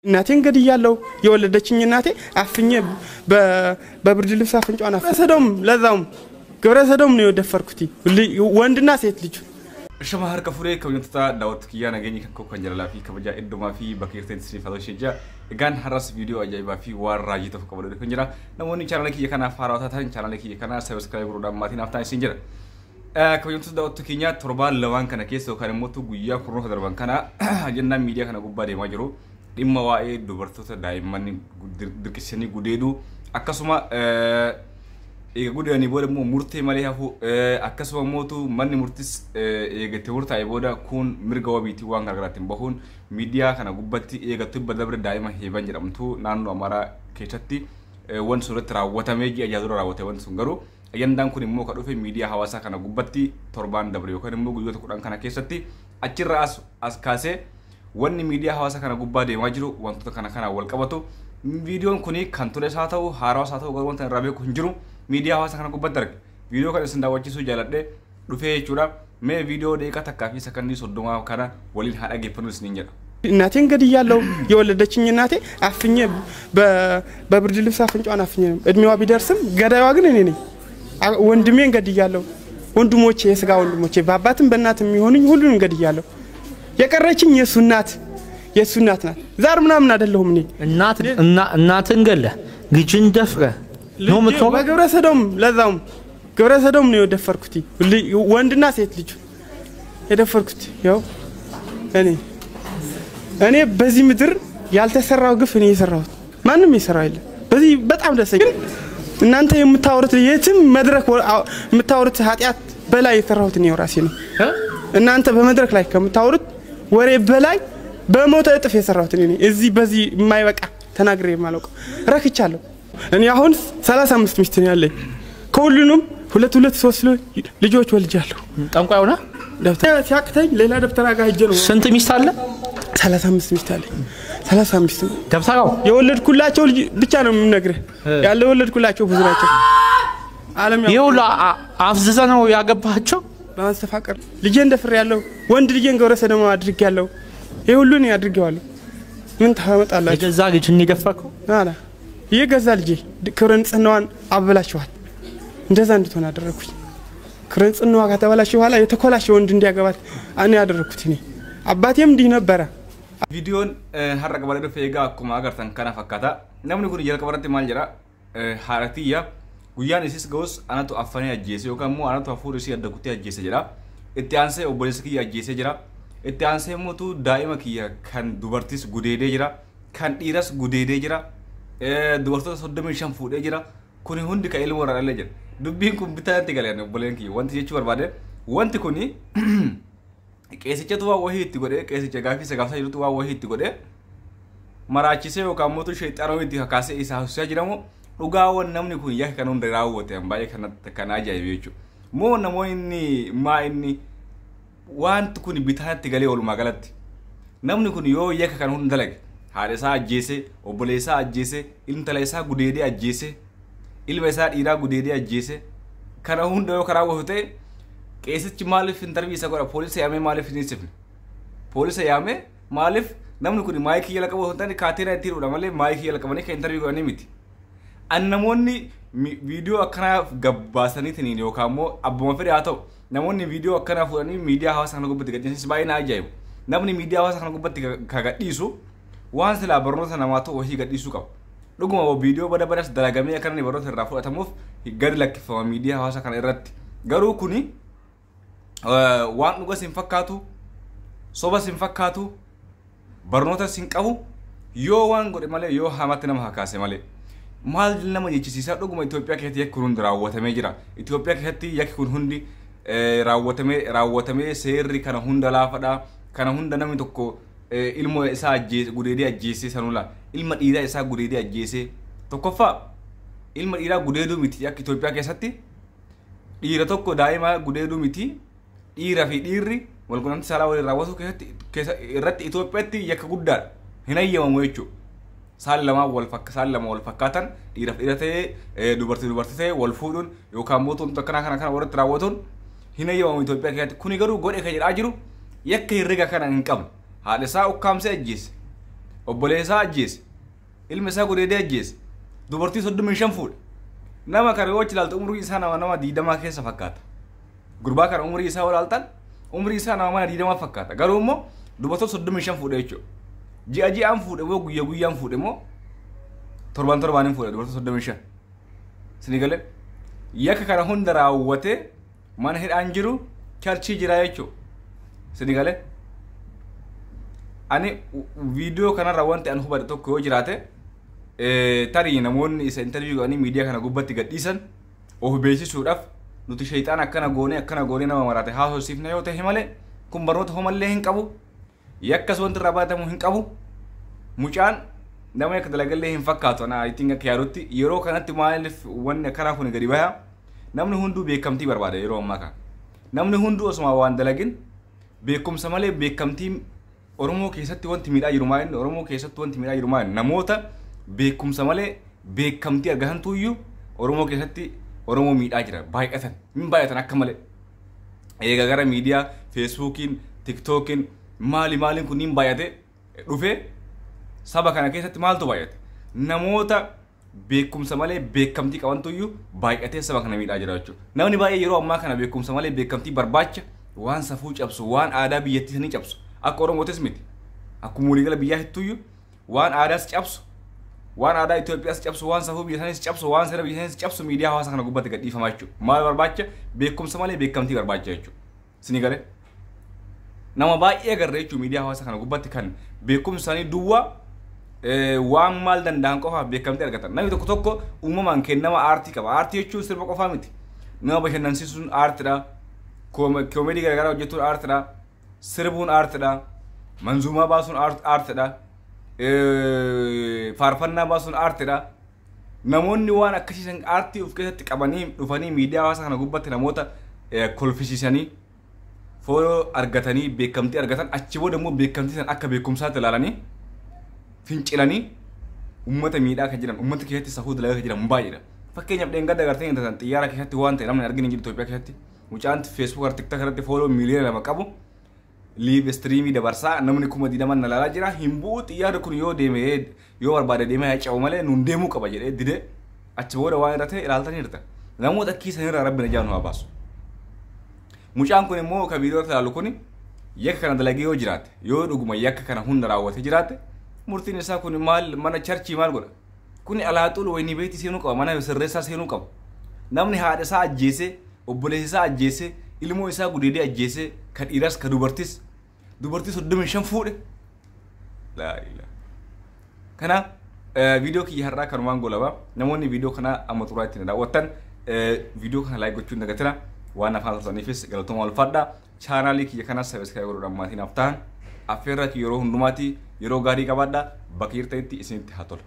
እናቴን ገድያለሁ። የወለደችኝ እናቴ አፍኜ በብርድ ልብስ አፍንጫዋን አፍ ሰዶም ለዛውም ግብረ ሰዶም ነው የደፈርኩት ወንድና ሴት ልጅ። Shama harka furee kabajamtoota daawwattoota kiyyaa, nageenyi kan koo kan jaalalaa fi kabajaa iddumaa fi bakka jirtanitti isiniif haa ta'u ishee jira. Egaan har'as viidiyoo ajaa'ibaa fi waan raajii tokko qabadee dhufeen jira. Namoonni chaanala kiyya kanaaf haarawaa taatan chaanala kiyya kana subscribe godhuudhaan maatii naaf ta'an isin jira. Kabajamtoota daawwattoota keenya, torbaan lamaan kana keessa yookaan immoo guyyaa 10 darban kana ajandaan miidiyaa kana gubbaa deemaa jiru dhimma waa'ee dubartoota daa'imman dirqisiisanii gudeeduu, akkasuma eega gudeedanii booda immoo murtee malee hafu, akkasuma immoo manni murtis eegatti murtaa'e booda kun mirga wabiitii waan garaagaraatiin bahuun miidiyaa kana gubbatti eega tibba dabre daa'ima Heeban jedhamtu naannoo Amaaraa keessatti wanti sun irratti raawwatamee ji'a 6 dura raawwate. Wanti sun garuu ajandaan kun immoo kan dhufe miidiyaa hawaasaa kana gubbatti torbaan dabre yookaan immoo guyyoota 10 kana keessatti. Achirraa as kaasee wanni miidiyaa hawaasaa kana gubbaa deemaa jiru wantoota kana kanaan wal qabatu. Viidiyoon kun kan tures haa ta'u, haarawas haa ta'u, garuu wanta irraa beeku hin jiru. Miidiyaa hawaasaa kana gubbatti arge, viidiyoo kana isin daawwachiisuu jaaladhe dhufee jechuudha. Mee viidiyoo daqiiqaa 1 fi sakandii 30 kana waliin haa dhaggeeffannu isiniin jedha. እናቴን ገድያለሁ። የወለደችኝ እናቴ አፍኜ በብርድ ልብስ አፍንጫዋን አፍኜ ነው። እድሜዋ ቢደርስም ገዳይዋ ግን እኔ ነኝ። ወንድሜን ገድያለሁ። ወንድሞቼ፣ የስጋ ወንድሞቼ በአባትም በእናትም የሚሆኑኝ ሁሉንም ገድያለሁ። የቀረችኝ የእሱ እናት ናት። ዛር ምናምን አይደለሁም እኔ። እናት እናትን ገለህ ልጅን ደፍረህ ነው የምትኖረው? በግብረ ሰዶም፣ ለዛውም ግብረ ሰዶም ነው የደፈርኩት። ወንድና ሴት ልጅ የደፈርኩት። ያው እኔ በዚህ ምድር ያልተሰራው ግፍ እኔ የሰራሁት ማንም የሰራው የለም። በዚህ በጣም ደስ ግን እናንተ የምታወሩት የትም መድረክ የምታወሩት ኃጢአት በላይ የሰራሁት እኔ ራሴ ነው። እናንተ በመድረክ ላይ ከምታወሩት ወሬ በላይ በሞተ እጥፍ የሰራሁት እኔ ነኝ። እዚህ በዚህ የማይበቃ ተናግሬ የማላውቀው ረክቻለሁ። እኔ አሁን 35 ሚስት ነው ያለኝ። ከሁሉንም ሁለት ሁለት ሶስት ልጆች ወልጃለሁ። ጠንቋይ ሆነህ ደብተራ ሲያቅተኝ ሌላ ደብተራ ጋር ሄጄ ነው። ስንት ሚስት አለ? 35 ሚስት አለኝ። 35 ነው። ደብተራው የወለድኩላቸው ልጅ ብቻ ነው የምነግርህ። ያለ ወለድኩላቸው ብዙ ናቸው። ዓለም ይህ ሁሉ አፍዝዘህ ነው ያገባቸው? በማስተፋቀር ልጄን ደፍሬያለሁ። ወንድ ልጄን ግብረ ሰዶም አድርጌያለሁ። ይህ ሁሉ እኔ አድርጌዋለሁ። ምን ታመጣላችሁ? የገዛ ልጅህን የደፈርከው? አላ ይህ ገዛ ልጄ ክብረ ንጽህናዋን አበላሽዋል። እንደዛ እንድትሆን አደረግኩኝ። ክብረ ንጽህናዋ ከተበላሸ በኋላ የተኮላሸ ወንድ እንዲያገባት እኔ ያደረግኩት እኔ። አባቴም እንዲህ ነበረ። Viidiyoon har'a qabadee dhufe egaa akkuma agartan kana fakkaata. Namni kun jalqaba irratti maal jedha? Haadha tiyya guyyaan isis ga'us anatu affanee ajjeese yookaan immoo anatu hafuura isii adda kutee ajjeese jedha. Itti aansee obboleessa kiyya ajjeesee jira. Itti aansee immoo daa'ima kiyya kan dubartis gudeedee jira. Kan dhiiras gudeedee jira. Dubartoota 35 fuudhee jira. Kuni hundi kan ilmoo irraa dhalee jira. Dubbiin kun bitaa itti galee obboleen kiyya. Wanti jechuu barbaade, wanti kuni qeesichatu waan wahii itti godhee, qeesicha gaafii isa gaafsaa jirutu waan wahii itti godhee maraachisee yookaan immoo sheexaanoo itti kakaasee isa haasofsiisaa jiramu dhugaawwan namni kun yakka kan hunda raawwate baay'ee kan ajaa'ibe jechuudha. Moo namoonni maa inni wanti kun bitaatti galee? Walumaa galatti namni kun yoo yakka kan hunda dalage, haadha isaa ajjeese, obboleessa isaa ajjeese, intala isaa gudeedee ajjeese, ilma isaa dhiiraa gudeedee ajjeese, kana hunda yoo karaa raawwatu ta'e, qeesichi maaliif interview isa godha? Poolisa yaamee maaliif hin hiisifne? Poolisa yaamee maaliif namni kun maayikii jala qabu osoo hin taane kaateeraa itti hidhuudha malee maayikii jala qabanii kan interview godhanii miti. An namoonni viidiyoo akkanaa gabbaasaniitiin yookaan immoo abbuma fedhe haa ta'u, namoonni viidiyoo akkanaa fuudhanii miidiyaa hawaasaa kana gubbatti gadhiisanis baay'ee na ajaa'ibu. Namni miidiyaa hawaasaa kana gubbatti ka gadhiisu waan silaa barnoota namaa ta'u wahii gadhiisuu qaba. Dhuguma viidiyoo bada badas dalagamee akka inni barnoota irraa fudhatamuuf gadi lakkifama miidiyaa hawaasaa kana irratti. Garuu kuni waan dhugas hin fakkaatu, sobas hin fakkaatu, barnootas hin qabu yoo waan godhe malee, yoo hamatti nama hakaase malee. Maal nama jechisiisaa? Dhuguma Itoophiyaa keessatti yakki kun hundi raawwatamee jira. Itoophiyaa keessatti yakki kun hundi raawwatamee seerri kana hunda laafadha. Kana hunda namni tokko ilmoo isaa ajjeese, gudeedee ajjeesee, sanula ilma dhiiraa isaa gudeedee ajjeesee. Tokkoffaa, ilma dhiiraa gudeeduu miti akka Itoophiyaa keessatti dhiira tokko daa'ima gudeeduu miti, dhiira fi dhiirri walqunnamtii saalaa waliin raawwatu keessatti irratti Itoophiyaatti yakka guddaadha. Hin hayyamamu jechuudha. Saalli lama wal fakkaatan, dhiiraaf dhiira ta'ee dubartii dubartii ta'ee wal fuudhuun yookaan immoo wantoota akkanaa kana kana walitti raawwatuun hin hayyamamu Itoophiyaa keessatti. Kuni garuu godhe kan jedhaa jiru yakka herrega kana hin qabne. Haadha isaa ukkaamsee ajjeese. Obboleessaa ajjeese. Ilma isaa gudeedee ajjeese. Dubartii 35 fuudhe. Nama kana yoo ilaaltu umrii isaa nama 20 keessa fakkaata. Gurbaa kana umrii isaa ilaaltan umrii isaa nama mana 20 fakkaata. Garuu immoo dubartoota 35 fuudhe jechuudha. Ji'a ji'aan fuudhe moo guyyaa guyyaan fuudhe moo torban torbaanin fuudhe dubartoota 35. Isinii galee yakka kana hunda raawwatee mana hidhaan jiru charchii jira jechuudha. Isinii galee ani viidiyoo kanarraa wanti ani hubadhe tokko yoo jiraate tarii namoonni isa interview godhanii miidiyaa kana gubbatti gadhiisan of beeksisuudhaaf nuti shayxaan akkana goonee nama maraate haasofsiifna yoo ta'e malee kun barnoota homallee hin qabu. Yakkas wanti irraa baratamu hin qabu. Mucaan nama yakka dalagallee hin fakkaatu. Ana I think akka yaadutti yeroo kanatti maaliif wanni akkanaa kun gadi baha? Namni hunduu beekamtii barbaada yeroo ammaa kana. Namni hunduu osuma waan dalagin beekumsa malee beekamtii Oromoo keessatti wanti miidhaa jiru maal inni? Oromoo keessatti wanti miidhaa jiru maal? Namoota beekumsa malee beekamtii argatantu iyyuu Oromoo keessatti Oromoo miidhaa jira. Baay'atan. Hin baay'atan akka malee. Egaa gara miidiyaa Feesbuukiin, Tiktookiin maali maaliin kunniin baay'ate dhufee saba kana keessatti maaltu baay'ate? Namoota beekumsa malee beekamtii qabantu iyyuu baay'atee saba kana miidhaa jira jechuudha. Namni baay'ee yeroo ammaa kana beekumsa malee beekamtii barbaacha waan safuu cabsu, waan aadaa biyyattii sanii cabsu. Akka Oromootis miti. Akkuma waliigala biyyaa hittuyyuu waan aadaas cabsu, waan aadaa Itoophiyaas cabsu, waan safuu biyya saniis cabsu, waan seera biyya saniis cabsu miidiyaa hawaasa kana gubbatti gadhiifamaa jechuudha. Maal barbaacha? Beekumsa malee beekamtii barbaacha jechuudha. Isinii galee? Nama baay'ee agarra jechuudha miidiyaa hawaasa kana gubbatti kan beekumsa isaanii duwwaa waan maal danda'an qofaaf beekamtii argatan. Namni tokko tokko uumamaan kennama aartii qaba. Aartii jechuun sirba qofaa miti. Nama bashannansiisuun aartiidha. Koomeedii garaagaraa hojjetuun aartiidha. Sirbuun aartiidha. Manzuumaa baasuun aartiidha. Faarfannaa baasuun aartiidha. Namoonni waan akkasiisan aartii of keessatti qabanii dhufanii miidiyaa hawaasa kana gubbatti namoota kolfisiisanii fooloo argatanii beekamtii argatan achi booda immoo beekamtii sana akka beekumsaatti ilaalanii fincilanii uummata miidhaa kan jiran uummata keessatti safuu dalagaa kan jiran baay'eedha. Fakkeenyaaf dheengadda agartanii hin xiyyaara keessatti waan ta'e namni arginu hin jiru Itoophiyaa keessatti mucaan Feesbuuk TikTok irratti fooloo miiliyoona 2 qabu liiv istiriimii dabarsaa namni 20,000 na ilaalaa jira hin bu'u xiyyaarri kun yoo deeme yoo barbaade deemee haa ce'u malee nuun deemuu qaba jedhee didee achi booda waan irra ta'e ilaaltanii jirta. Namoota akkiisanirraa rabbi najaa nu haa baasu. Mucaan kun immoo kan viidiyoo irratti ilaalu kun yakka kana dalagee yoo jiraate yoo dhuguma yakka kana hunda raawwatee jiraate murtiin isaa kun maal mana charchii maal godha? Kuni alaaxuul wayinii beektii seenuu qaba mana sirreessaa seenuu qaba. Namni haadha isaa ajjeesee obboleessa isaa ajjeesee ilmoo isaa gudeedee ajjeesee kan dhiiraas kan dubartis dubartii 35 fuudhe. Laa ilaa. Kana viidiyoo kiyya har'aa kanumaan golaba. Namoonni viidiyoo kana amma xuraa ittiin daawwattan viidiyoo kana laayik gochuun dagatina. Waan afaan turtaniifis galatooma ulfaadha. Chaanaalii kiyya kanas sabiskiraayib godhuudhaan maatii naaf ta'an. Affeerraa kiyya yeroo hundumaatti yeroo gaarii qabaadha. Bakka jirtanitti isinitti haa tolu.